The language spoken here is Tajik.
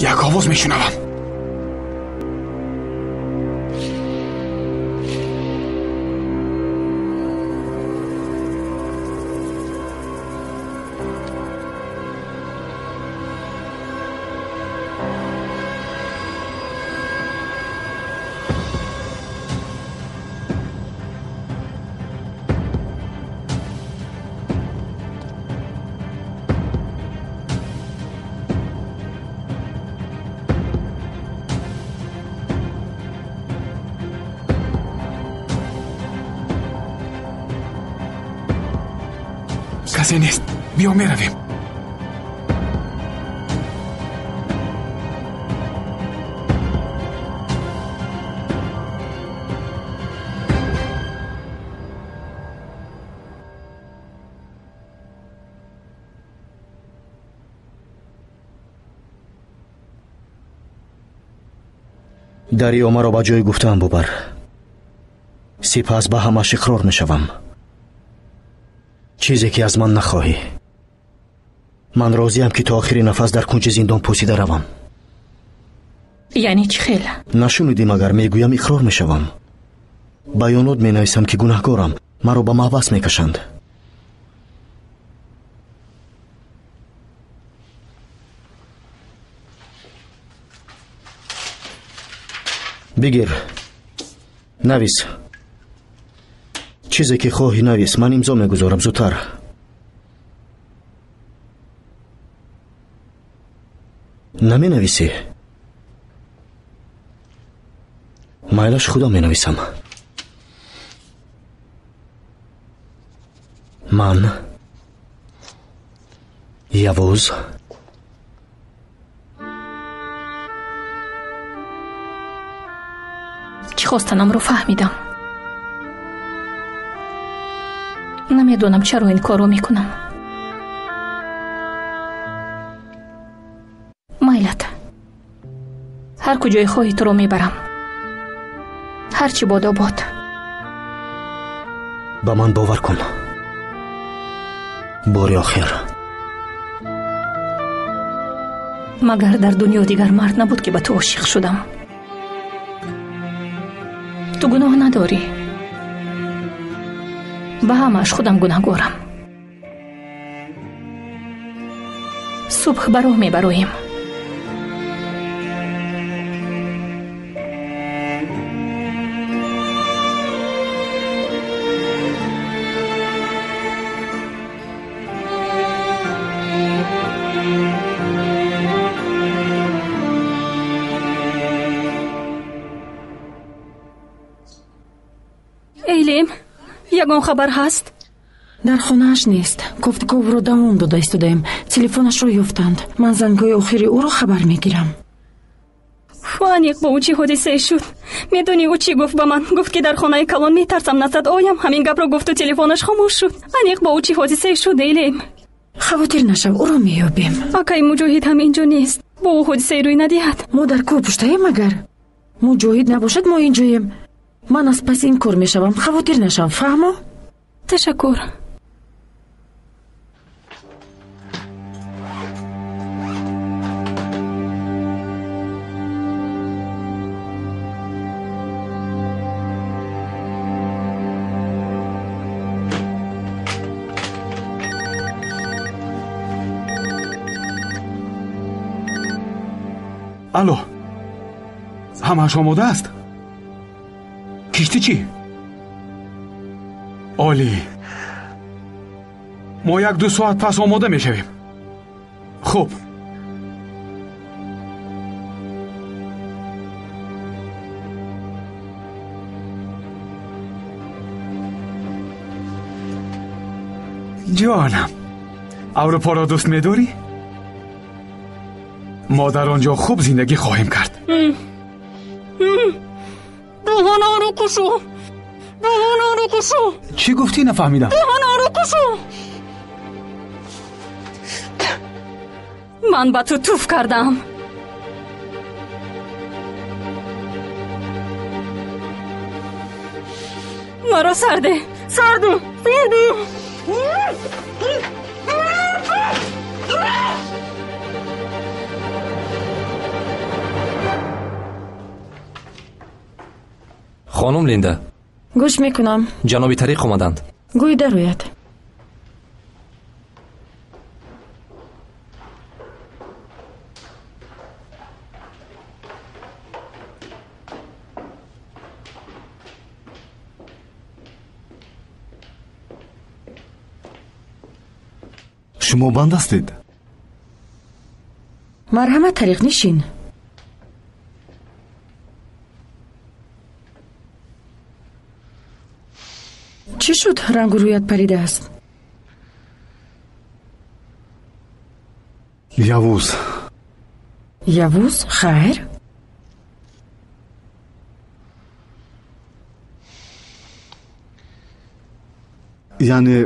Як овоз мешунавам. Касе нест. Биё меравем. Дарё маро ба ҷои гуфтаам бубар. Сипас ба ҳамаш иқрор мешавам. Чизе ки аз ман нахоҳӣ. Ман розиям ки то охири нафас дар кунҷи зиндон пӯсида равам. Яъне чӣ хел? Нашунидӣ магар мегӯям иқрор мешавам. Баёнот менависам ки гунаҳкорам. Маро ба маҳбас мекашанд. Бигир. Навис. Чизе ки хоҳӣ навис, ман имзо мегузорам зудтар. Наменависӣ? Майлаш худам менависам. Ман Явуз Чӣ хостанамро фаҳмидам. Намедонам чаро ин корро мекунам. Майлат, ҳар куҷое хоҳӣ туро мебарам. Ҳар чӣ бодо бод. Ба ман бовар кун. Бори охир. Магар дар дунё дигар мард набуд ки ба ту ошиқ шудам? Ту гуноҳ надорӣ. Ба ҳамааш худам гунаҳгорам. Субҳ ба роҳ мебароем. Эйлем, ягон хабар ҳаст? Дар хонааш нест. Кофтуковро давом дода истодаем. Телефонашро ёфтанд. Ман зангҳои охири ӯро хабар мегирам. Аниқ бо ӯ чӣ ҳодисае шуд? Медонӣ ӯ чӣ гуфт ба ман? Гуфт ки дар хонаи калон метарсам назад оям. Ҳамин гапро гуфту телефонаш хомӯш шуд. Аниқ бо ӯ чӣ ҳодисае шуд, Эйлем? Хавотир нашав, ӯро меёбем. Акаи Муҷоҳид ҳам инҷо нест. Бо ӯ ҳодисае рӯй надиҳад. Мо дар кӯҳ пуштаем агар? Муҷоҳид набошад, мо инҷоем. Ман аз паси ин кор мешавам. Хавотир нашав, фаҳмо? Ташаккур. Алло, ҳамааш омода аст? Киштӣ чӣ? Олӣ. Мо 1-2 соат пас омода мешавем. Хуб. Ҷонам, Аврупоро дӯст медорӣ? Мо дар он ҷо хуб зиндагӣ хоҳем кард. Даҳонаро кушу! Даҳонаро кушу! Чӣ гуфтӣ нафаҳмидам? Даҳонаро кушу! Ман ба ту туф кардам. Маро сарде! Сарду! Сарду! Хонум Линда. Гӯш мекунам. Ҷаноби Тариқ омаданд. Гӯй дарояд. Шумо банд ҳастед? Марҳамат, Тариқ, нишин. Чӣ шуд, рангу рӯят паридааст? Явуз. Явуз, хайр? Яъне